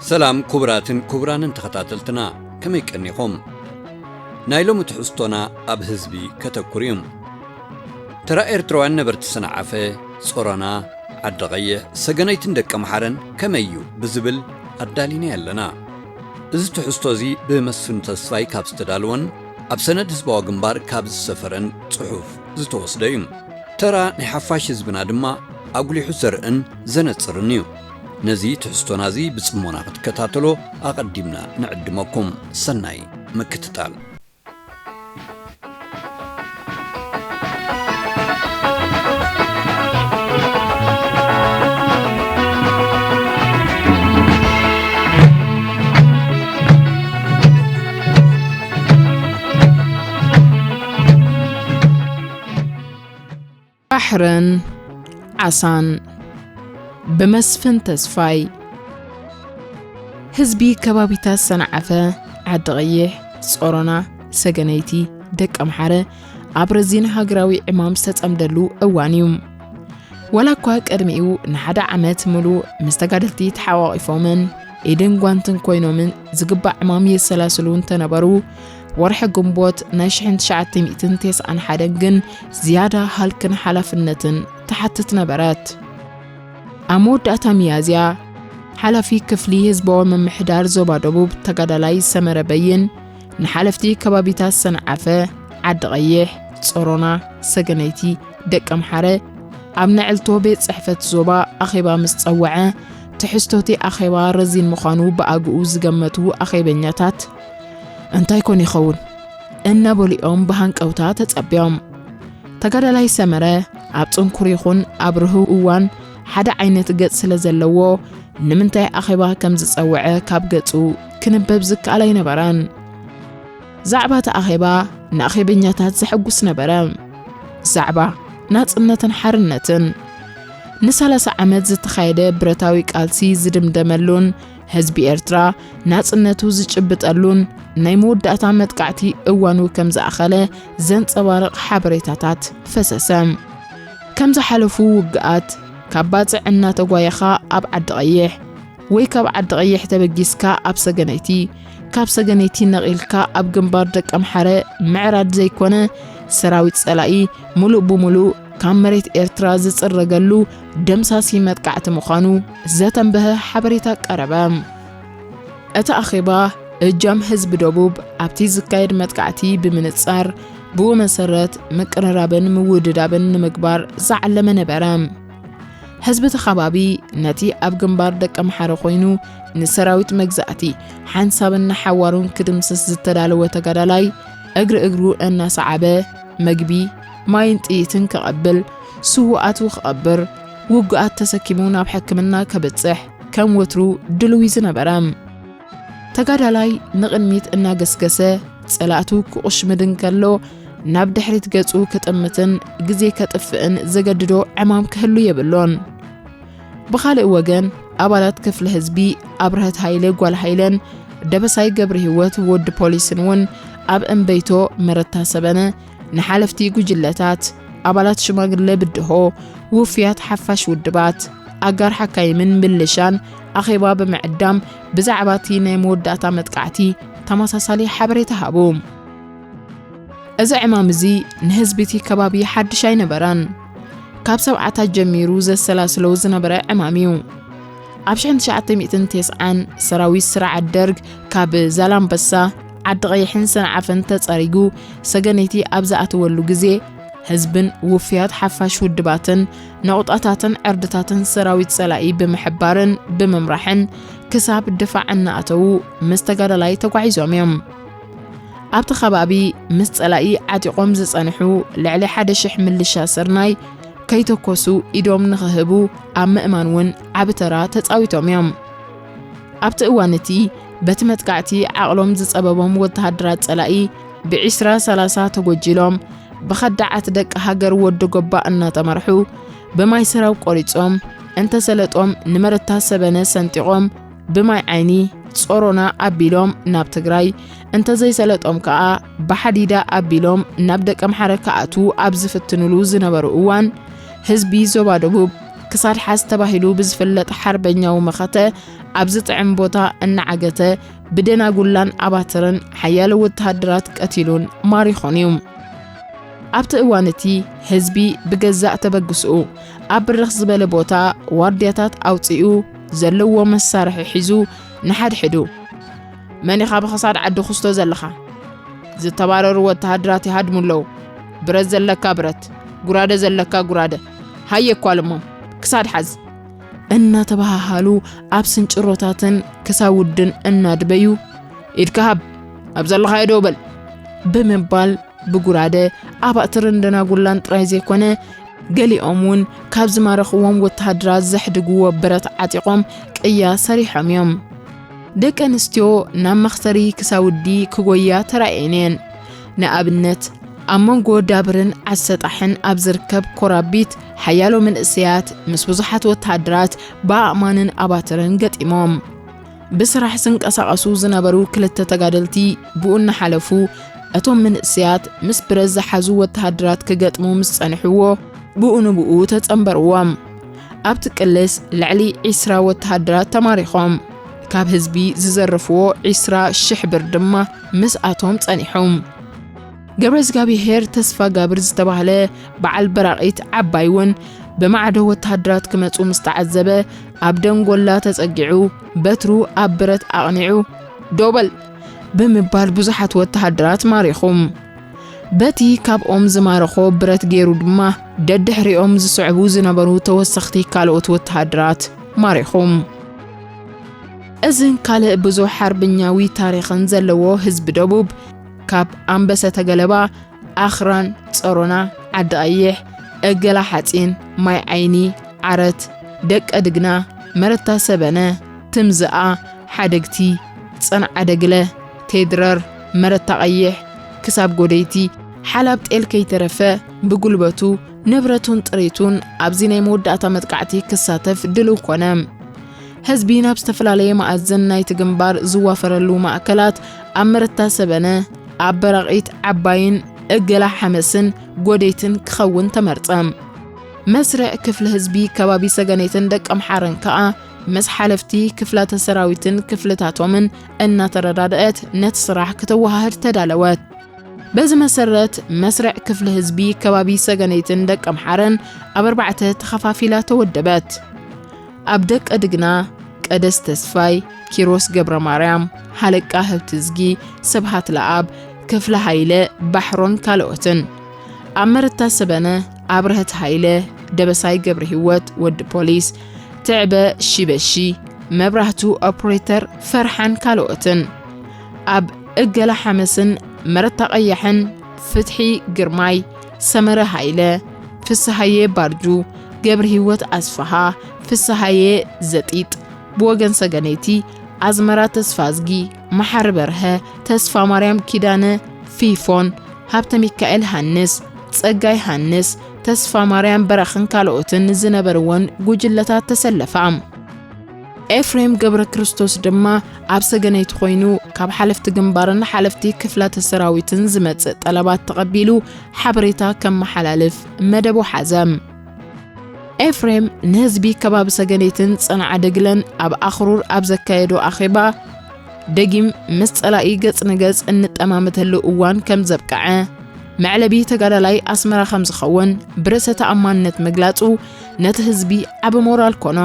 ሰላም ክቡራትን ክቡራንን ተኸታተልትና፣ ከመይ ቀኒኹም? ናይ ሎሚ ትሕዝቶና ኣብ ህዝቢ ከተኩር እዩ። ተራ ኤርትራውያን ነበርቲ ሰንዓፈ፣ ጾሮና፣ ዓዲ ቐይሕ፣ ሰገነይትን ደቀምሓረን ከመይ እዩ ብዝብል ኣዳሊና ኣለና። እዚ ትሕዝቶ እዚ ብመስፍን ተስፋይ ካብ ዝተዳለወን ኣብ ሰነድ ህዝባዊ ግንባር ካብ ዝሰፈረን ጽሑፍ ዝተወስደ እዩ። ተራ ናይ ሓፋሽ ህዝብና ድማ ኣጉሊሑ ዘርእን ዘነጽርን እዩ። ነዚ ትሕዝቶና እዚ ብጽሞና ክትከታተሎ ኣቐዲምና ንዕድመኩም። ሰናይ ምክትታል። ባሕርን ዓሳን፣ ብመስፍን ተስፋይ። ህዝቢ ከባቢታት ሰንዓፈ፣ ዓዲ ቐይሕ፣ ጾሮና፣ ሰገነይቲ፣ ደቀምሓረ ኣብ ረዚን ሃገራዊ ዕማም ዝተጸምደሉ እዋን እዩ። ዋላ እኳ ቅድሚኡ ንሓደ ዓመት ምሉእ ምስ ተጋደልቲ ተሓቋቒፎምን ኢድን ጓንትን ኮይኖምን ዝግባእ ዕማም የሰላስሉ እንተነበሩ፣ ወርሒ ግንቦት ናይ ሽሕን ትሽዓተ ሚእትን ተስዓን ሓደን ግን ዝያዳ ሃልክን ሓላፍነትን ትሓትት ነበረት። ኣብ መወዳእታ ሚያዝያ፣ ሓላፊ ክፍሊ ህዝባዊ ምምሕዳር ዞባ ደቡብ ተጋዳላይ ሰመረ በይን፣ ንሓለፍቲ ከባቢታት ሰንዓፈ፣ ዓዲ ቐይሕ፣ ጾሮና፣ ሰገነይቲ፣ ደቀምሓረ፣ ኣብ ነዕልቶ ቤት ጽሕፈት ዞባ ኣኼባ ምስ ጸወዐ፣ ትሕዝቶቲ ኣኼባ ረዚን ምዃኑ ብኣግኡ ዝገመቱ ኣኼበኛታት፣ "እንታይ ኮን ይኸውን?" እናበሉ እዮም ብሃንቀውታ ተጸብዮም። ተጋዳላይ ሰመረ ኣብ ጽንኩር ይኹን ኣብ ርህው እዋን ሓደ ዓይነት ገጽ ስለ ዘለዎ፣ ንምንታይ ኣኼባ ከም ዝጸውዐ ካብ ገጹ ክንበብ ዝከኣል ኣይነበረን። ዛዕባ እቲ ኣኼባ ንኣኼበኛታት ዘሐጉስ ነበረ። ዛዕባ ናጽነትን ሓርነትን፣ ንሰላሳ ዓመት ዝተኻየደ ብረታዊ ቃልሲ ዝድምደመሉን ህዝቢ ኤርትራ ናጽነቱ ዝጭብጠሉን ናይ መወዳእታ መጥቃዕቲ እዋኑ ከም ዝኣኸለ ዘንጸባርቕ ሓበሬታታት ፈሰሰ። ከም ዝሓለፉ ውግኣት፣ ካብ ባጽዕ እናተጓየኻ ኣብ ዓዲ ቐይሕ፣ ወይ ካብ ዓዲ ቐይሕ ተበጊስካ ኣብ ሰገነይቲ፣ ካብ ሰገነይቲ ነቒልካ ኣብ ግንባር ደቀምሓረ ምዕራድ ዘይኮነ፣ ሰራዊት ጸላኢ ምሉእ ብምሉእ ካብ መሬት ኤርትራ ዝጽረገሉ ደምሳሲ መጥቃዕቲ ምዃኑ ዘተንበሀ ሓበሬታ ቀረበ። እቲ ኣኼባ፣ እጃም ህዝቢ ደቡብ ኣብቲ ዝካየድ መጥቃዕቲ ብምንጻር፣ ብኡ መሰረት ምቅርራብን ምውድዳብን ንምግባር ዝዓለመ ነበረ። ህዝቢ እቲ ከባቢ ነቲ ኣብ ግንባር ደቀምሓረ ኮይኑ ንሰራዊት መግዛእቲ ሓንሳብን ንሓዋሩን ክድምስስ ዝተዳለወ ተጋዳላይ፣ እግሪ እግሩ እናሰዓበ መግቢ፣ ማይን ጥይትን ክቐብል፣ ስዉኣቱ ክቐብር፣ ውጉኣት ተሰኪሙ ናብ ሕክምና ከብጽሕ ከም ወትሩ ድልው እዩ ዝነበረ። ተጋዳላይ ንቕድሚት እናገስገሰ፣ ጸላእቱ ክቑሽምድ እንከሎ፣ ናብ ድሕሪት ገጹ ክጥምትን ግዜ ከጥፍእን ዘገድዶ ዕማም ክህሉ የብሉን። ብኻልእ ወገን፣ ኣባላት ክፍሊ ህዝቢ ኣብርሀት ሃይለ ጓል ሃይለን ደበሳይ ገብረ ህይወት ወዲ ፖሊስን እውን ኣብ እምበይቶ መረታ ሰበነ ንሓለፍቲ ጉጅለታት፣ ኣባላት ሽማግለ ብድሆ፣ ውፍያት ሓፋሽ ውድባት፣ ኣጋር ሓካይምን ምልሻን ኣኼባ ብምዕዳም ብዛዕባ እቲ ናይ መወዳእታ መጥቃዕቲ ተመሳሳሊ ሓበሬታ ሃቡ። እዚ ዕማም እዚ ንህዝቢ እቲ ከባቢ ሓድሽ ኣይነበረን። ካብ ሰብዓታት ጀሚሩ ዘሰላስሎ ዝነበረ ዕማም እዩ። ኣብ ሽሕን ትሽዓተ ሚእትን ተስዓን ሰራዊት ስርዓት ደርግ ካብ ዛላምበሳ፣ ዓዲ ቐይሕን ሰንዓፈን ተጸሪጉ ሰገነይቲ ኣብ ዝኣተወሉ ግዜ፣ ህዝብን ውፍያት ሓፋሽ ውድባትን ነቑጣታትን ዕርድታትን ሰራዊት ጸላኢ ብምሕባርን ብምምራሕን ክሳብ ድፋዕ እናኣተዉ ምስ ተጋዳላይ ተጓዒዞም እዮም። ኣብቲ ከባቢ ምስ ጸላኢ ዓጢቖም ዝጸንሑ ልዕሊ ሓደ ሽሕ ምልሻ ስርናይ ከይተኮሱ ኢዶም ንኽህቡ ኣብ ምእማን እውን ዓቢ ተራ ተጻዊቶም እዮም። ኣብቲ እዋን እቲ በቲ መጥቃዕቲ ዓቕሎም ዝጸበቦም ወተሃደራት ጸላኢ ብዒስራ ሰላሳ ተጎጂሎም፣ ብኸዳዓት ደቂ ሃገር ወዲ ጎባ እናተመርሑ፣ ብማይ ሰራው ቆሪጾም፣ እንተሰለጦም ንመረታ ሰበነ ሰንጢቖም፣ ብማይ ዓይኒ ጾሮና ኣቢሎም ናብ ትግራይ፣ እንተዘይሰለጦም ከኣ ብሓዲዳ ኣቢሎም ናብ ደቀምሓረ ክኣትዉ ኣብ ዝፍትኑሉ ዝነበሩ እዋን፣ ህዝቢ ዞባ ደቡብ ክሳድ ሓዝ ተባሂሉ ብዝፍለጥ ሓርበኛዊ መኸተ ኣብ ዝጥዕም ቦታ እናዓገተ ብደናጉላን ኣባትርን ሓያሎ ወተሃደራት ቀቲሉን ማሪኾን እዩ። ኣብቲ እዋን እቲ ህዝቢ ብገዛእ ተበግስኡ ኣብ ብርኽ ዝበለ ቦታ ዋርድያታት ኣውጺኡ ዘለዎ መሳርሒ ሒዙ ንሓድሕዱ፣ "መን ኢኻ ብኸሳድ ዓዲ ኩስቶ ዘለኻ? ዝተባረሩ ወተሃደራት ይሃድሙ ኣለዉ። ብረት ዘለካ ብረት፣ ጉራደ ዘለካ ጉራደ። ሃየ ኣኳልሞም፣ ክሳድ ሓዝ!" እናተባሃሃሉ ኣብ ስንጭሮታትን ክሳውድን እናድበዩ፣ "ኢድካ ሃብ፣ ኣብ ዘለኻዮ ደው በል!" ብምባል ብጉራደ፣ ኣባእትርን ደናጉላን ጥራይ ዘይኮነ፣ ገሊኦም እውን ካብ ዝማረኽዎም ወተሃደራት ዘሕድግዎ ብረት ዓጢቖም ቅያ ሰሪሖም እዮም። ደቂ ኣንስትዮ ናብ መኽሰሪ ክሳውዲ ክጎያ ተራእየን እየን። ንኣብነት፣ ኣብ መንጎ ዳብርን ዓሰጣሕን ኣብ ዝርከብ ኮራቢት፣ ሓያሎ መንእሰያት ምስ ብዙሓት ወተሃደራት ብኣእማንን ኣባትርን ገጢሞም። ብስራሕ ዝንቀሳቐሱ ዝነበሩ ክልተ ተጋደልቲ ብኡ እናሓለፉ፣ እቶም መንእሰያት ምስ ብረት ዝሓዙ ወተሃደራት ክገጥሙ ምስ ጸንሕዎ፣ ብኡ ንብኡ ተጸንበርዎም። ኣብቲ ቅልስ ልዕሊ ዒስራ ወተሃደራት ተማሪኾም። ካብ ህዝቢ ዝዘረፍዎ ዒስራ ሽሕ ብር ድማ ምስኣቶም ጸኒሑ። ገብረ እግዚኣብሄር ተስፋ ጋብር ዝተባህለ በዓል በራቒት ዓባይ እውን ብማዕዶ ወተሃደራት ክመጹ ምስ ተዓዘበ፣ ኣብ ደንጎላ ተጸጊዑ፣ በትሩ ኣብ ብረት ኣቕኒዑ፣ "ደው በል!" ብምባል ብዙሓት ወተሃደራት ማሪኹ። በቲ ካብኦም ዝማረኾ ብረት ገይሩ ድማ ደድሕሪኦም ዝስዕቡ ዝነበሩ ተወሰኽቲ ካልኦት ወተሃደራት ማሪኹ። እዝን ካልእ ብዙሕ ሓርበኛዊ ታሪኽን ዘለዎ ህዝቢ ደቡብ፣ ካብ ኣንበሰተ ገለባ፣ ኣኽራን፣ ጸሮና፣ ዓዲ ቀይሕ፣ እገላ ሓጺን፣ ማይ ዓይኒ፣ ዓረት፣ ደቀ ድግና፣ መረታ ሰበነ፣ ትምዝኣ፣ ሓደግቲ፣ ጸንዓ ደግለ፣ ቴድረር፣ መረታ ቀይሕ፣ ክሳብ ጎደይቲ፣ ሓላብ ጤል ከይተረፈ ብጉልበቱ፣ ንብረቱን ጥሪቱን ኣብዚ ናይ መወዳእታ መጥቃዕቲ ክሳተፍ ድልው ኮነ። ህዝቢ ናብ ዝተፈላለየ መኣዝን ናይቲ ግንባር ዝዋፈረሉ ማእከላት ኣብ መረታ ሰበነ፣ ኣብ በራቒት ዓባይን እገላ ሓመስን ጎደይትን ክኸውን ተመርጸ። መስርዕ ክፍሊ ህዝቢ ከባቢ ሰገነይትን ደቀምሓረን ከኣ ምስ ሓለፍቲ ክፍላተ ሰራዊትን ክፍልታቶምን እናተረዳድአት ነቲ ስራሕ ክተወሃህድ ተዳለወት። በዚ መሰረት መስርዕ ክፍሊ ህዝቢ ከባቢ ሰገነይትን ደቀምሓረን ኣብ ኣርባዕተ ተኸፋፊላ ተወደበት። ኣብ ደቀ ድግና ቀደስ ተስፋይ፣ ኪሮስ ገብረ ማርያም፣ ሃለቃ ህብትዝጊ፣ ስብሃት ለኣብ፣ ክፍለ ሃይለ፣ ባሕሮን ካልኦትን። ኣብ መረታ ሰበነ ኣብርሀት ሃይለ፣ ደበሳይ ገብረ ህይወት ወዲ ፖሊስ፣ ትዕበ ሺበሺ፣ መብራህቱ ኦፕሬተር፣ ፈርሓን ካልኦትን። ኣብ እገላ ሓመስን መረታ ቀያሕን ፍትሒ ግርማይ፣ ሰመረ ሃይለ፣ ፍስሃየ ባርጁ፣ ገብረ ህይወት ኣስፍሃ፣ ፍስሃየ ዘጢጥ፣ ብወገን ሰገነይቲ ኣዝመራ ተስፋዝጊ፣ መሓሪ በርሀ፣ ተስፋ ማርያም ኪዳነ፣ ፊፎን፣ ሃብተ ሚካኤል ሃንስ፣ ጸጋይ ሃንስ፣ ተስፋ ማርያም በረኽን ካልኦትን ዝነበርወን ጉጅለታት ተሰለፋ። ኤፍሬም ገብረ ክርስቶስ ድማ ኣብ ሰገነይቲ ኮይኑ ካብ ሓለፍቲ ግንባርን ሓለፍቲ ክፍላተ ሰራዊትን ዝመጽእ ጠለባት ተቐቢሉ ሓበሬታ ከመሓላልፍ መደቡ ሓዘ። ኤፍሬም ንህዝቢ ከባቢ ሰገነይትን ጸንዓ ደግለን ኣብ ኣኽሩር ኣብ ዘካየዶ ኣኼባ፣ ደጊም ምስ ጸላኢ ገጽ ንገጽ እንጠማመተሉ እዋን ከም ዘብቅዐ፣ መዕለቢ ተጋዳላይ ኣስመራ ከም ዝኸውን ብርእሰ ተኣማንነት ምግላጹ ነቲ ህዝቢ ዓቢ ሞራል ኮኖ።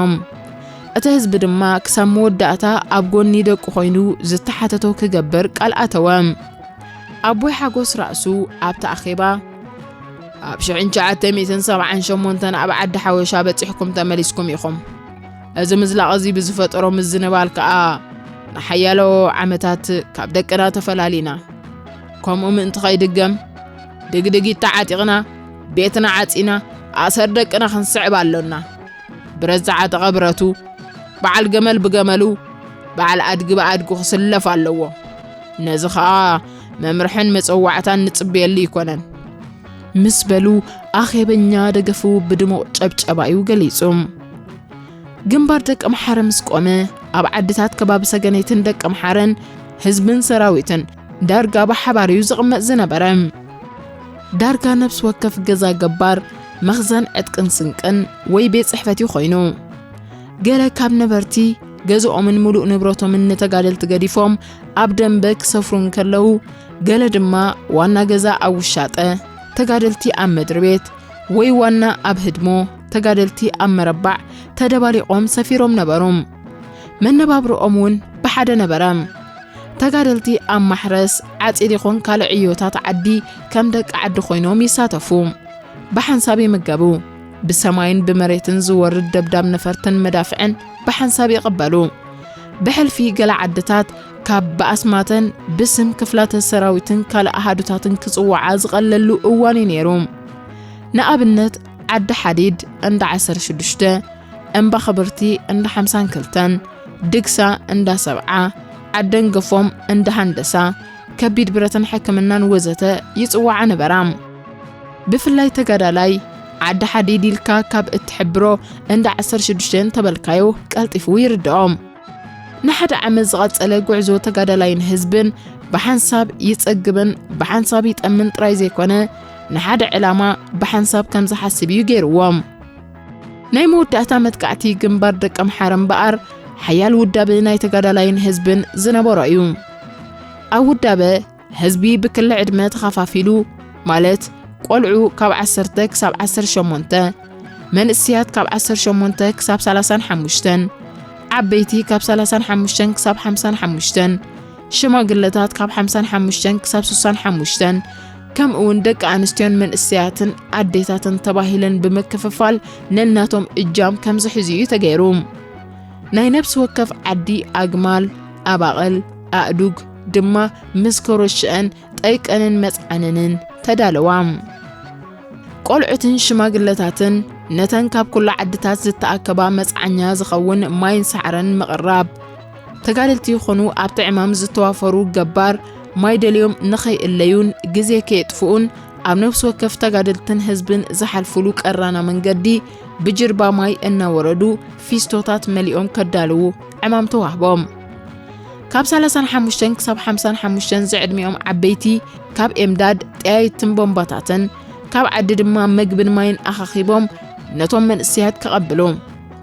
እቲ ህዝቢ ድማ ክሳብ መወዳእታ ኣብ ጎኒ ደቁ ኮይኑ ዝተሓተቶ ክገብር ቃል ኣተወ። ኣቦይ ሓጎስ ራእሱ ኣብቲ ኣኼባ፣ "ኣብ ሽሕን ትሽዓተ ሚእትን ሰብዓን ሸሞንተን ኣብ ዓዲ ሓወሻ በጺሕኩም ተመሊስኩም ኢኹም። እዚ ምዝላቕ እዚ ብዝፈጠሮ ምዝንባል ከኣ ንሓያሎ ዓመታት ካብ ደቅና ተፈላሊና። ከምኡ ምእንቲ ከይድገም፣ ድግድጊት ተዓጢቕና፣ ቤትና ዓጺና፣ ኣሰር ደቅና ክንስዕብ ኣሎና። ብረት ዝዓጠቐ ብረቱ፣ በዓል ገመል ብገመሉ፣ በዓል ኣድጊ ብኣድጉ ክስለፍ ኣለዎ። ነዚ ኸኣ መምርሕን መጸዋዕታን ንጽበየሉ ኣይኮነን" ምስ በሉ፣ ኣኼበኛ ደገፉ ብድሙቕ ጨብጨባ እዩ ገሊጹ። ግንባር ደቀምሓረ ምስ ቆመ፣ ኣብ ዓድታት ከባቢ ሰገነይትን ደቀምሓረን ህዝብን ሰራዊትን ዳርጋ ብሓባር እዩ ዝቕመጥ ዝነበረ። ዳርጋ ነፍሲ ወከፍ ገዛ ገባር መኽዘን ዕጥቅን ስንቅን ወይ ቤት ጽሕፈት እዩ ኮይኑ። ገለ ካብ ነበርቲ ገዝኦምን ምሉእ ንብረቶምን ንተጋደልቲ ገዲፎም ኣብ ደንበ ክሰፍሩ እንከለዉ፣ ገለ ድማ ዋና ገዛ ኣብ ውሻጠ፣ ተጋደልቲ ኣብ ምድሪ ቤት ወይ ዋና ኣብ ህድሞ፣ ተጋደልቲ ኣብ መረባዕ ተደባሊቖም ሰፊሮም ነበሩ። መነባብሮኦም እውን ብሓደ ነበረ። ተጋደልቲ ኣብ ማሕረስ፣ ዓጺድ ይኹን ካልእ ዕዮታት ዓዲ ከም ደቂ ዓዲ ኮይኖም ይሳተፉ። ብሓንሳብ ይምገቡ። ብሰማይን ብመሬትን ዝወርድ ደብዳብ ነፈርትን መዳፍዕን ብሓንሳብ ይቕበሉ። ብሕልፊ ገለ ዓድታት ካብ ብኣስማተን ብስም ክፍላተ ሰራዊትን ካልእ ኣሃዱታትን ክጽውዓ ዝቐለሉ እዋን እዩ ነይሩ። ንኣብነት ዓዲ ሓዲድ እንዳ ዓሰርተ ሽዱሽተ፣ እምባ ክብርቲ እንዳ ሓምሳን ክልተን፣ ድግሳ እንዳ ሰብዓ፣ ዓደንገፎም እንዳ ሃንደሳ፣ ከቢድ ብረትን ሕክምናን ወዘተ ይጽውዓ ነበራ። ብፍላይ ተጋዳላይ ዓዲ ሓዲድ ኢልካ ካብ እትሕብሮ እንዳ ዓሰርተ ሽዱሽተ እንተበልካዮ ቀልጢፉ ይርድኦም። ንሓደ ዓመት ዝቐጸለ ጉዕዞ ተጋዳላይን ህዝብን ብሓንሳብ ይጸግብን ብሓንሳብ ይጠምን ጥራይ ዘይኮነ፣ ንሓደ ዕላማ ብሓንሳብ ከም ዝሓስብ እዩ ገይርዎም። ናይ መወዳእታ መጥቃዕቲ ግንባር ደቀምሓረ እምበኣር፣ ሓያል ውዳበ ናይ ተጋዳላይን ህዝብን ዝነበሮ እዩ። ኣብ ውዳበ፣ ህዝቢ ብክሊ ዕድመ ተኸፋፊሉ፣ ማለት ቆልዑ ካብ ዓሰርተ ክሳብ ዓሰርተ ሸሞንተ፣ መንእስያት ካብ ዓሰርተ ሸሞንተ ክሳብ ሰላሳን ሓሙሽተን፣ ዓበይቲ ካብ ሰላሳን ሓሙሽተን ክሳብ ሓምሳን ሓሙሽተን፣ ሽማግለታት ካብ ሓምሳን ሓሙሽተን ክሳብ ስሳን ሓሙሽተን፣ ከምኡውን ደቂ ኣንስትዮን መንእሰያትን ኣዴታትን ተባሂለን ብምክፍፋል ነናቶም እጃም ከም ዝሕዙ እዩ ተገይሩ። ናይ ነፍሲ ወከፍ ዓዲ ኣግማል፣ ኣባቕል፣ ኣእዱግ ድማ ምስ ከሮሽአን ጠይቀንን መጽዓነንን ተዳለዋ። ቆልዑትን ሽማግለታትን ነተን ካብ ኩሉ ዓድታት ዝተኣከባ መጽዓኛ ዝኸውን ማይን ሳዕርን ምቕራብ፣ ተጋደልቲ ይኹኑ ኣብቲ ዕማም ዝተዋፈሩ ገባር ማይ ደልዮም ንኸይእለዩን ግዜ ከየጥፍኡን ኣብ ነፍሲ ወከፍ ተጋደልትን ህዝብን ዝሓልፉሉ ቀራና መንገዲ ብጅርባ ማይ እናወረዱ ፊስቶታት መሊኦም ከዳልዉ ዕማም ተዋህቦም። ካብ ሰላሳን ሓሙሽተን ክሳብ ሓምሳን ሓሙሽተን ዝዕድሚኦም ዓበይቲ ካብ ኤምዳድ፣ ጠያይትን ቦምባታትን፣ ካብ ዓዲ ድማ መግብን ማይን ኣኻኺቦም ነቶም መንእሰያት ከቐብሉ፣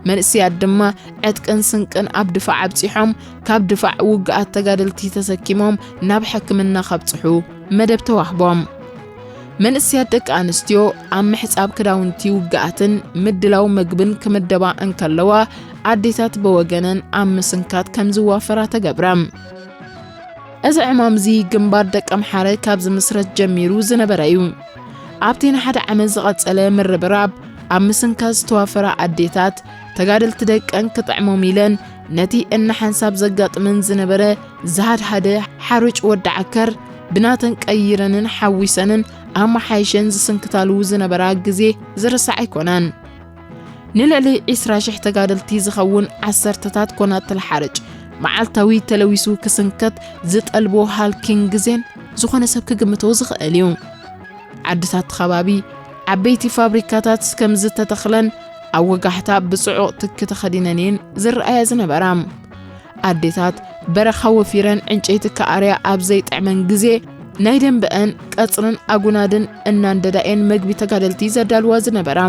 መንእሰያት ድማ ዕጥቅን ስንቅን ኣብ ድፋዕ ኣብጺሖም፣ ካብ ድፋዕ ውግኣት ተጋደልቲ ተሰኪሞም ናብ ሕክምና ከብጽሑ መደብ ተዋህቦም። መንእሰያት ደቂ ኣንስትዮ ኣብ ምሕጻብ ክዳውንቲ ውግኣትን ምድላው መግብን ክምደባ እንከለዋ፣ ኣዴታት ብወገነን ኣብ ምስንካት ከም ዝዋፈራ ተገብረ። እዚ ዕማምዚ ግንባር ደቀምሓረ ካብ ዝምስረት ጀሚሩ ዝነበረ እዩ። ኣብቲ ንሓደ ዓመት ዝቐጸለ ምርብራብ፣ ኣብ ምስንካት ዝተዋፈራ ኣዴታት፣ ተጋደልቲ ደቀን ክጥዕሞም ኢለን፣ ነቲ እናሓንሳብ ዘጋጥመን ዝነበረ ዝሃድሃደ ሓሩጭ ወዲ ዓከር ብናተን ቀይረንን ሓዊሰንን ኣመሓይሸን ዝስንክታሉ ዝነበራ ግዜ ዝርሳዕ ኣይኮነን። ንልዕሊ ዒስራ ሽሕ ተጋደልቲ ዝኸውን ዓሰርተታት ኮናትል ሓርጭ መዓልታዊ ተለዊሱ ክስንከት ዝጠልቦ ሃልኪን ግዜን ዝኾነ ሰብ ክግምቶ ዝኽእል እዩ። ዓድታት ከባቢ ዓበይቲ ፋብሪካታት ከም ዝተተኽለን ኣብ ወጋሕታ ብጽዑቕ ትኪ ተኸዲነን እየን ዝረኣያ ዝነበራ። ኣዴታት በረኻ ወፊረን ዕንጨይቲ ክኣርያ ኣብ ዘይጥዕመን ግዜ፣ ናይ ደንበአን ቀጽርን ኣጉናድን እናንደዳ እየን መግቢ ተጋደልቲ ዘዳልዋ ዝነበራ።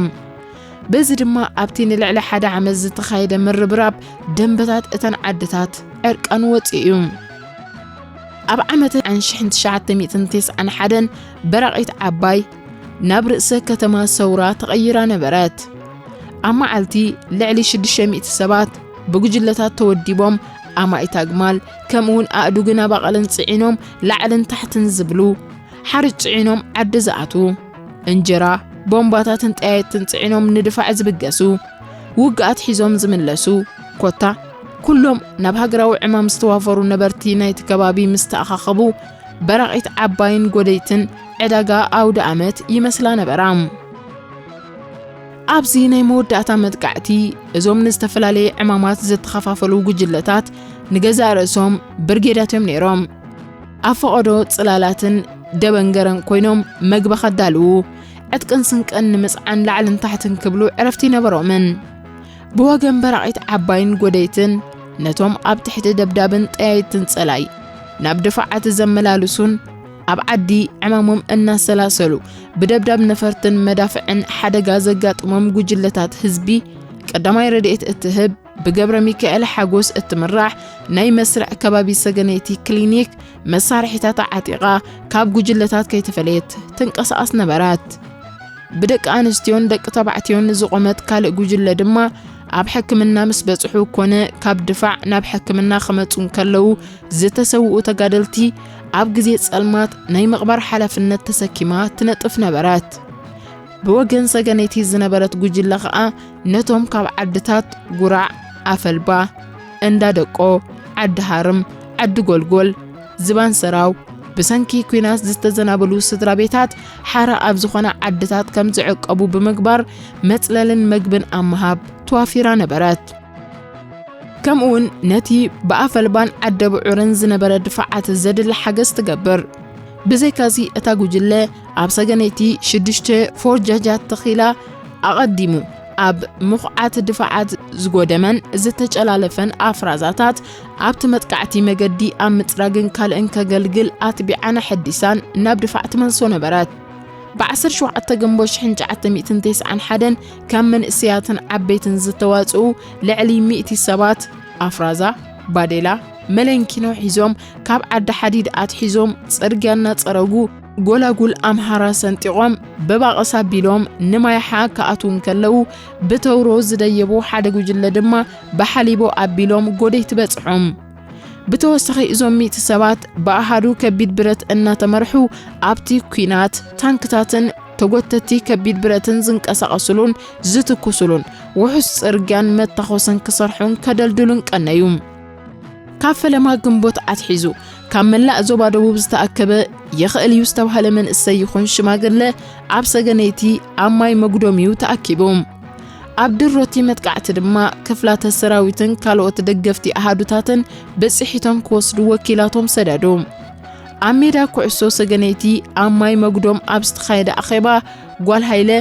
በዚ ድማ ኣብቲ ንልዕሊ ሓደ ዓመት ዝተኻየደ ምርብራብ ደንበታት እተን ዓድታት ዕርቃን ወጺኡ እዩ። ኣብ ዓመተ ሽሕን ትሽዓተ ሚእትን ተስዓን ሓደን በራቒት ዓባይ ናብ ርእሰ ከተማ ሰውራ ተቐይራ ነበረት። ኣብ መዓልቲ ልዕሊ ሽዱሽተ ሚእቲ ሰባት ብጉጅለታት ተወዲቦም ኣማኢት ኣግማል ከምኡውን ኣእዱግን ኣባቕልን ጽዒኖም ላዕልን ታሕትን ዝብሉ፣ ሓርጭ ጽዒኖም ዓዲ ዝኣትዉ፣ እንጀራ፣ ቦምባታትን ጠያይትን ጽዒኖም ንድፋዕ ዝብገሱ፣ ውግኣት ሒዞም ዝምለሱ፣ ኮታ ኩሎም ናብ ሃገራዊ ዕማም ዝተዋፈሩ ነበርቲ ናይቲ ከባቢ ምስ ተኣኻኸቡ፣ በራቒት ዓባይን ጎደይትን ዕዳጋ ኣውደ ኣመት ይመስላ ነበራ። ኣብዚ ናይ መወዳእታ መጥቃዕቲ፣ እዞም ንዝተፈላለየ ዕማማት ዝተኸፋፈሉ ጉጅለታት ንገዛእ ርእሶም ብርጌዳት እዮም ነይሮም። ኣብ ፈቐዶ ጽላላትን ደበንገረን ኮይኖም መግቢ ከዳልዉ፣ ዕጥቅን ስንቅን ንምጽዓን ላዕልን ታሕትን ክብሉ ዕረፍቲ ይነበሮምን። ብወገን በራቒት ዓባይን ጎደይትን ነቶም ኣብ ትሕቲ ደብዳብን ጠያይትን ጸላይ ናብ ድፋዓት ዘመላልሱን ኣብ ዓዲ ዕማሞም እናሰላሰሉ ብደብዳብ ነፈርትን መዳፍዕን ሓደጋ ዘጋጥሞም ጉጅለታት ህዝቢ ቀዳማይ ረድኤት እትህብ ብገብረ ሚካኤል ሓጎስ እትምራሕ ናይ መስርዕ ከባቢ ሰገነይቲ ክሊኒክ መሳርሒታት ዓጢቓ ካብ ጉጅለታት ከይተፈለየት ትንቀሳቐስ ነበረት። ብደቂ ኣንስትዮን ደቂ ተባዕትዮን ዝቖመት ካልእ ጉጅለ ድማ ኣብ ሕክምና ምስ በጽሑ ኮነ ካብ ድፋዕ ናብ ሕክምና ክመጹ እንከለዉ ዝተሰውኡ ተጋደልቲ ኣብ ግዜ ጸልማት ናይ ምቕባር ሓላፍነት ተሰኪማ ትነጥፍ ነበረት። ብወገን ሰገነይቲ ዝነበረት ጉጅለ ኸኣ ነቶም ካብ ዓድታት ጉራዕ፣ ኣፈልባ፣ እንዳደቆ፣ ዓዲ ሃርም፣ ዓዲ ጎልጎል፣ ዝባን ሰራው ብሰንኪ ኲናት ዝተዘናበሉ ስድራ ቤታት ሓራ ኣብ ዝኾና ዓድታት ከም ዝዕቀቡ ብምግባር መጽለልን መግብን ኣብ ምሃብ ተዋፊራ ነበረት። ከምኡውን ነቲ ብኣፈልባን ዓደ ብዑርን ዝነበረ ድፋዓት ዘድሊ ሓገዝ ትገብር። ብዘይካዚ እታ ጉጅለ ኣብ ሰገነይቲ ሽዱሽተ ፎርጃጃት ተኺላ ኣቐዲሙ ኣብ ምኹዓት ድፋዓት ዝጎደመን ዝተጨላለፈን ኣፍራዛታት ኣብቲ መጥቃዕቲ መገዲ ኣብ ምጽራግን ካልእን ከገልግል ኣትቢዓን ኣሐዲሳን ናብ ድፋዕ ትመልሶ ነበረት። ብ17 ግንቦት ሽሕን ትሽዓተ ሚእትን ተስዓን ሓደን ካብ መንእሰያትን ዓበይትን ዝተዋጽኡ ልዕሊ ሚእቲ ሰባት ኣፍራዛ፣ ባዴላ፣ መለንኪኖ ሒዞም ካብ ዓዲ ሓዲድ ኣትሒዞም ጽርግያ እናጸረጉ ጎላጉል ኣምሃራ ሰንጢቖም ብባቕስ ኣቢሎም ንማይሓ ክኣትዉ እንከለዉ ብተውሮ ዝደየቡ ሓደ ጉጅለ ድማ ብሓሊቦ ኣቢሎም ጎደይቲ በጽሖም። ብተወሳኺ እዞም ሚእቲ ሰባት ብኣሃዱ ከቢድ ብረት እናተመርሑ ኣብቲ ኲናት ታንክታትን ተጎተቲ ከቢድ ብረትን ዝንቀሳቐስሉን ዝትኩስሉን ውሑስ ጽርግያን መታኾስን ክሰርሑን ከደልድሉን ቀነዩ። ካብ ፈለማ ግንቦት ኣትሒዙ ካብ መላእ ዞባ ደቡብ ዝተኣከበ ይኽእል እዩ ዝተባህለ መንእሰይ ይኹን ሽማግለ ኣብ ሰገነይቲ ኣብ ማይ መጉዶም እዩ ተኣኪቡ። ኣብ ድሮቲ መጥቃዕቲ ድማ ክፍላተ ሰራዊትን ካልኦት ደገፍቲ ኣሃዱታትን ብጽሒቶም ክወስዱ ወኪላቶም ሰደዱ። ኣብ ሜዳ ኩዕሶ ሰገነይቲ ኣብ ማይ መጉዶም ኣብ ዝተኻየደ ኣኼባ ጓል ሃይለ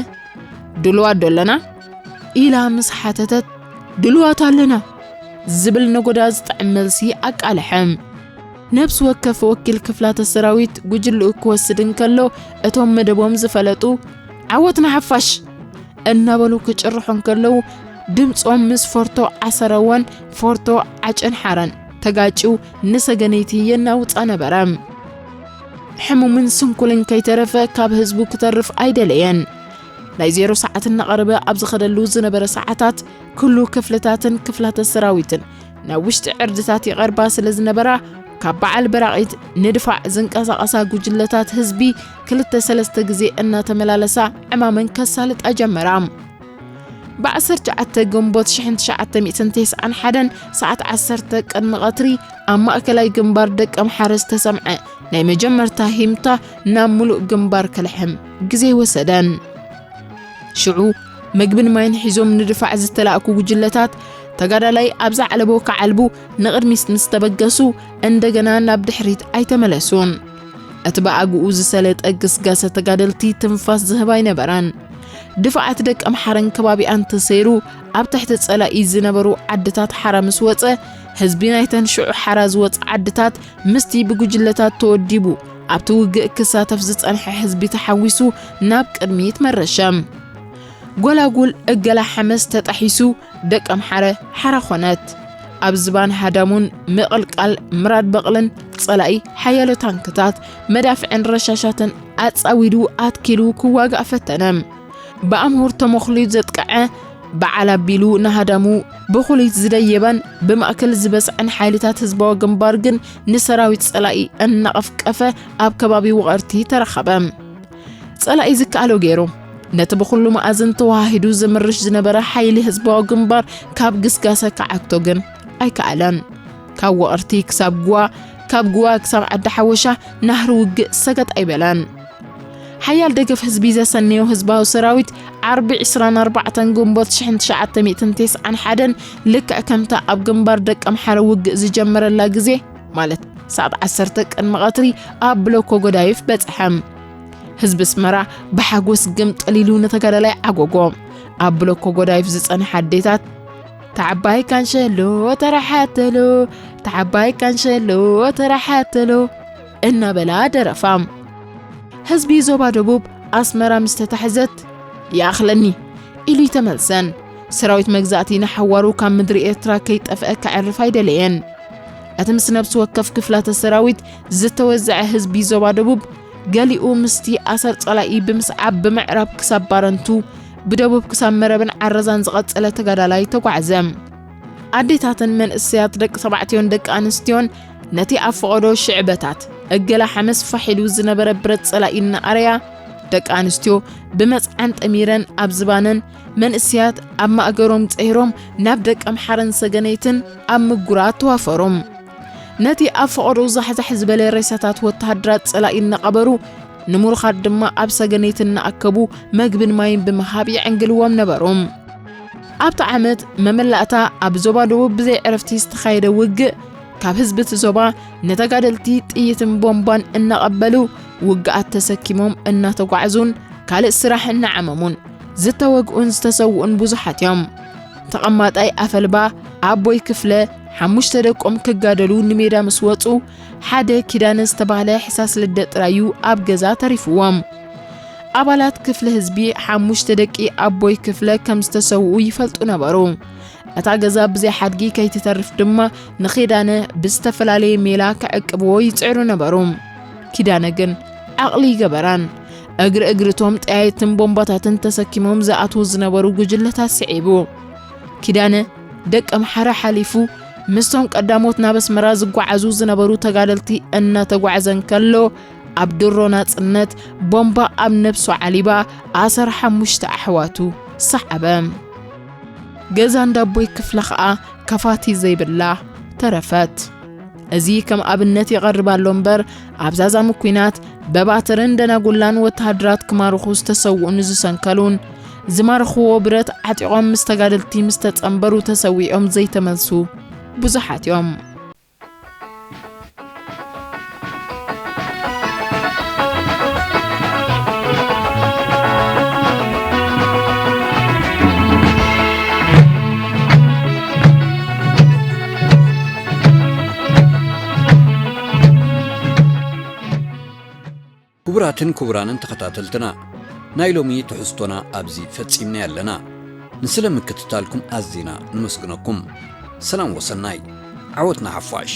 ድሉዋት ዶ ኣለና ኢላ ምስ ሓተተት ድሉዋት ኣለና ዝብል ነጎዳ ዝጥዕም መልሲ ኣቃልሐ። ነብሲ ወከፍ ወኪል ክፍላተ ሰራዊት ጉጅልኡ ክወስድ እንከሎ እቶም መደቦም ዝፈለጡ ዓወት ንሓፋሽ እናበሉ ክጭርሑ እንከለዉ ድምፆም ምስ ፎርቶ ዓሰረወን ፎርቶ ዓጨን ሓረን ተጋጭው ንሰገነይቲ የናውፃ ነበረ። ሕሙምን ስንኩልን ከይተረፈ ካብ ህዝቡ ክተርፍ ኣይደለየን። ናይ ዜሮ ሰዓት እናቐረበ ኣብ ዝኸደሉ ዝነበረ ሰዓታት ኩሉ ክፍልታትን ክፍላተ ሰራዊትን ናብ ውሽጢ ዕርድታት ይቐርባ ስለ ዝነበራ ካብ በዓል በራቒት ንድፋዕ ዝንቀሳቐሳ ጉጅለታት ህዝቢ ክልተ ሰለስተ ግዜ እናተመላለሳ ዕማመን ከሳልጣ ጀመራ። ብ19 ግንቦት ሽሕን ትሽዓተ ሚእትን ተስዓን ሓደን ሰዓት ዓሰርተ ቅድሚ ቀትሪ ኣብ ማእከላይ ግንባር ደቀምሓረ ዝተሰምዐ ናይ መጀመርታ ሂምታ ናብ ምሉእ ግንባር ከልሕም ግዜ ወሰደን። ሽዑ መግብን ማይን ሒዞም ንድፋዕ ዝተላእኩ ጉጅለታት ተጋዳላይ ኣብ ዝዓለቦ ክዓልቡ ንቕድሚት ምስ ተበገሱ እንደገና ናብ ድሕሪት ኣይተመለሱን። እቲ ብኣግኡ ዝሰለጠ ግስጋሰ ተጋደልቲ ትንፋስ ዝህብ ኣይነበረን። ድፋዓት ደቀምሓረን ከባቢኣን ተሰይሩ ኣብ ትሕቲ ጸላኢ ዝነበሩ ዓድታት ሓራ ምስ ወጸ ህዝቢ ናይተን ሽዑ ሓራ ዝወጸ ዓድታት ምስቲ ብጉጅለታት ተወዲቡ ኣብቲ ውግእ ክሳተፍ ዝጸንሐ ህዝቢ ተሓዊሱ ናብ ቅድሚት መረሸ። ጎላጉል እገላ ሓመስ ተጣሒሱ ደቀምሓረ ሓራ ኾነት። ኣብ ዝባን ሃዳሙን ምቕልቃል ምራድ በቕልን ጸላኢ ሓያሎ ታንክታት መዳፍዕን ረሻሻትን ኣጻዊዱ ኣትኪሉ ክዋጋእ ፈተነ። ብኣምሁር ተመኽልዩ ዘጥቅዐ በዓል ኣቢሉ ንሃዳሙ ብኹሊት ዝደየበን ብማእከል ዝበስዐን ሓይልታት ህዝባዊ ግንባር ግን ንሰራዊት ጸላኢ እናቐፍቀፈ ኣብ ከባቢ ውቕርቲ ተረኸበ። ጸላኢ ዝከኣሎ ገይሩ ነቲ ብኹሉ መኣዝን ተዋሃሂዱ ዝምርሽ ዝነበረ ሓይሊ ህዝባዊ ግንባር ካብ ግስጋሰ ክዓግቶ ግን ኣይከኣለን። ካብ ውቕርቲ ክሳብ ጉዋ፣ ካብ ጉዋ ክሳብ ዓዲ ሓወሻ ናህሪ ውግእ ሰገጥ ኣይበለን። ሓያል ደገፍ ህዝቢ ዘሰነዮ ህዝባዊ ሰራዊት ዓርቢ ዕስራን ኣርባዕተን ግንቦት ሽሕን ትሽዓተ ሚእትን ተስዓን ሓደን ልክዕ ከምታ ኣብ ግንባር ደቀምሓረ ውግእ ዝጀመረላ ግዜ ማለት ሰዓት ዓሰርተ ቅድሚ ቀትሪ ኣብ ብሎኮ ጎዳይፍ በጽሐ። ህዝቢ ኣስመራ ብሓጎስ ግምጥል ኢሉ ንተጋዳላይ ዓጎጎ። ኣብ ብሎኮ ጎዳይፍ ዝጸንሐ ኣዴታት ተዓባይ ካንሸሎ ተራሓተሎ፣ ተዓባይ ካንሸሎ ተራሓተሎ እናበላ ደረፋ። ህዝቢ ዞባ ደቡብ ኣስመራ ምስ ተታሕዘት "ይኣኽለኒ" ኢሉ ኣይተመልሰን። ሰራዊት መግዛእቲ ንሓዋሩ ካብ ምድሪ ኤርትራ ከይጠፍአ ከዕርፍ ኣይደለየን። እቲ ምስ ነብሲ ወከፍ ክፍላተ ሰራዊት ዝተወዘዐ ህዝቢ ዞባ ደቡብ፣ ገሊኡ ምስቲ ኣሰር ጸላኢ ብምስዓብ ብምዕራብ ክሳብ ባረንቱ፣ ብደቡብ ክሳብ መረብን ዓረዛን ዝቐጸለ ተጋዳላይ ተጓዕዘ። ኣዴታትን መንእሰያት፣ ደቂ ተባዕትዮን ደቂ ኣንስትዮን ነቲ ኣብ ፈቐዶ ሽዕበታት እገላ ሓመስ ፋሕ ኢሉ ዝነበረ ብረት ጸላኢ እናኣረያ፣ ደቂ ኣንስትዮ ብመጽዓን ጠሚረን ኣብ ዝባነን፣ መንእሰያት ኣብ ማእገሮም ጸይሮም ናብ ደቀምሓረን ሰገነይትን ኣብ ምጉራት ተዋፈሩ። ነቲ ኣብ ፈቐዶ ዛሕዛሕ ዝበለ ሬሳታት ወተሃደራት ጸላኢ እናቐበሩ፣ ንምሩኻት ድማ ኣብ ሰገነይት እናኣከቡ መግብን ማይን ብምሃብ የዕንግልዎም ነበሩ። ኣብቲ ዓመት መመላእታ ኣብ ዞባ ደቡብ ብዘይ ዕረፍቲ ዝተኻየደ ውግእ፣ ካብ ህዝቢ እቲ ዞባ ንተጋደልቲ ጥይትን ቦምባን እናቐበሉ ውግኣት ተሰኪሞም እናተጓዕዙን ካልእ ስራሕ እናዓመሙን ዝተወግኡን ዝተሰውኡን ብዙሓት እዮም። ተቐማጣይ ኣፈልባ ኣቦይ ክፍለ፣ ሓሙሽተ ደቆም ክጋደሉ ንሜዳ ምስ ወጹ፣ ሓደ ኪዳነ ዝተባህለ ሕሳስ ልደ ጥራይ እዩ ኣብ ገዛ ተሪፍዎም። ኣባላት ክፍለ ህዝቢ፣ ሓሙሽተ ደቂ ኣቦይ ክፍለ ከም ዝተሰውኡ ይፈልጡ ነበሩ። እታ ገዛ ብዘይ ሓድጊ ከይትተርፍ ድማ ንኪዳነ ብዝተፈላለየ ሜላ ክዕቅብዎ ይጽዕሩ ነበሩ። ኪዳነ ግን ዓቕሊ ይገበራን። እግሪ እግሪ እቶም ጠያይትን ቦምባታትን ተሰኪሞም ዝኣትዉ ዝነበሩ ጉጅለታት ስዒቡ። ኪዳነ ደቀምሓረ ሓሊፉ፣ ምስቶም ቀዳሞት ናብ ኣስመራ ዝጓዓዙ ዝነበሩ ተጋደልቲ እናተጓዕዘ እንከሎ፣ ኣብ ድሮ ናጽነት ቦምባ ኣብ ነብሱ ዓሊባ ኣሰር ሓሙሽተ ኣሕዋቱ ሰዓበ። ገዛ እንዳቦይ ክፍለ ኸኣ ከፋቲ ዘይብላ ተረፈት። እዚ ከም ኣብነት ይቐርብ ኣሎ እምበር፣ ኣብ ዛዛሚ ኲናት በባትርን ደናጉላን ወተሃደራት ክማርኹ ዝተሰውኡን ዝሰንከሉን፣ ዝማርኽዎ ብረት ዓጢቖም ምስ ተጋደልቲ ምስ ተጸንበሩ ተሰዊኦም ዘይተመልሱ ብዙሓት እዮም። ክቡራትን ክቡራንን ተኸታተልትና፣ ናይ ሎሚ ትሕዝቶና ኣብዚ ፈጺምና ኣለና። ንስለ ምክትታልኩም ኣዚና ንመስግነኩም። ሰላም ወሰናይ፣ ዓወት ንሓፋሽ።